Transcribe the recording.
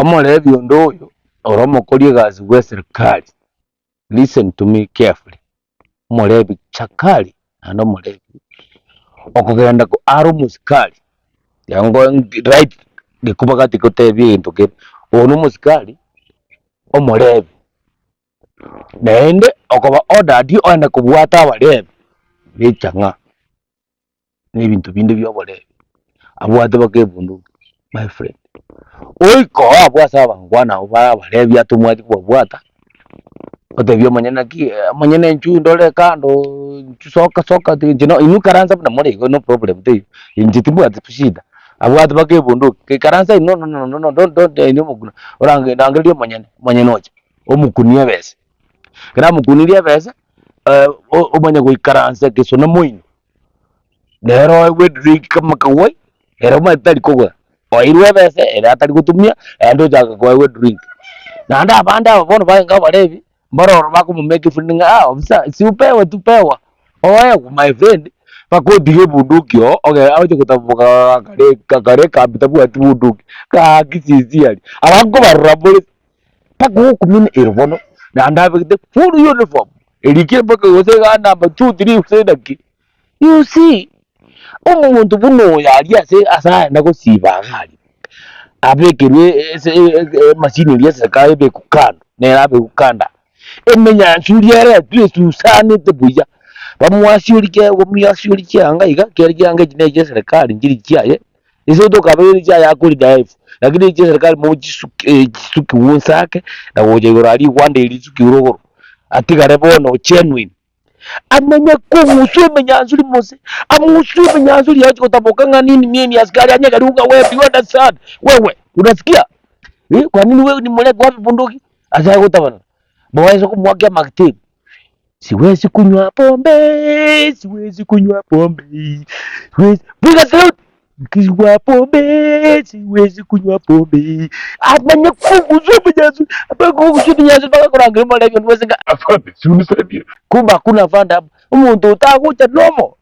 Omorebi onde oyo ore omokori egasi bw'eserikari, listen to me carefully, omorebi chakari naende omorebi okogenda are omosikari, right gekuba gati gotebia egento kere, oyo na omosikari omorebi, naende okoba ordered ogende kobwata abarebi ba echang'aa. na ebinto binde bi'oboremi, abwate mpaka ebunduki, my friend. Oika oo abwo ase abangwana abwo bare abarebi atomwati kobabwata, otebie omonyene naki omonyene inchuo ndore kando inchuo soka soka inche no inwe ikaransa buna more igo no problem teiyo, inche timbwati shida, abwate mpaka ebunduki, ikaransa inwe no no no no don't don't inwe mokuna orange rangeria omonyene, omonyene ocha, omokunie ebese, ekero amokunirie ebese, omanye goikaransa egesona moino. Nere oegwe edrink kama kagwai, ere omanyete tari kogora, oeirwe ebese ere atari gotumia, naende ochaka koegwa edrink. Naende abande aba bono barenge abarebi, mbaro oro bakomomake friend ng'a ah ofisa si upewe tu pewa, oegwe my friend, mpaka otige ebunduki oo oge oche gotaboka kare kare ekambi tabwati bunduki, gaki sincerely, aba nkobarora more mpaka ogokumina ero bono, naende abegete full uniform. Erikire mpaka gose igaa number two three gose naki. You see, omonto buna oyo aria ase ase aenda gosiba iga aria, abekerwe ase emachine eria eserikari ebekwe kando, nere abekwe kando aa. Emenyansu eria eretwe esusanete buya, bamwasiorie ke bamwasiorie chianga iga, ekiagera chianga echi na echia eserikari nchiri chiaye, Inse tokabeire chiaye akorida elfu, lakini echi chi'eserikari mochisuki chisukigwe inse ake, na gocha igoro aria rigwanda eri risukigwe rogoro, atigare bono genuine. Amanye kong'uswa emenyansu rimose, amng'uswe emenyansu riaye achi gotaboka ng'a nini nini askari anyegeriwe ng'a wewe do you understand wewe unasikia eh kwa nini wewe ni mlevi wapi bunduki ase agotabanana bobaisa komoakia amaktebu. Siwezi kunywa pombe, siwezi kunywa pombe, siwezi piga salute. Nikinywa pombe, siwezi kunywa pombe. Amanye kuguswa omonyansu, amanye kuguswa omonyansu mpaka korangeria omorebi onde bwensi ng'a Afande, si unisaidie. Kumbe hakuna afande hapa. Omonto otagocha nomo.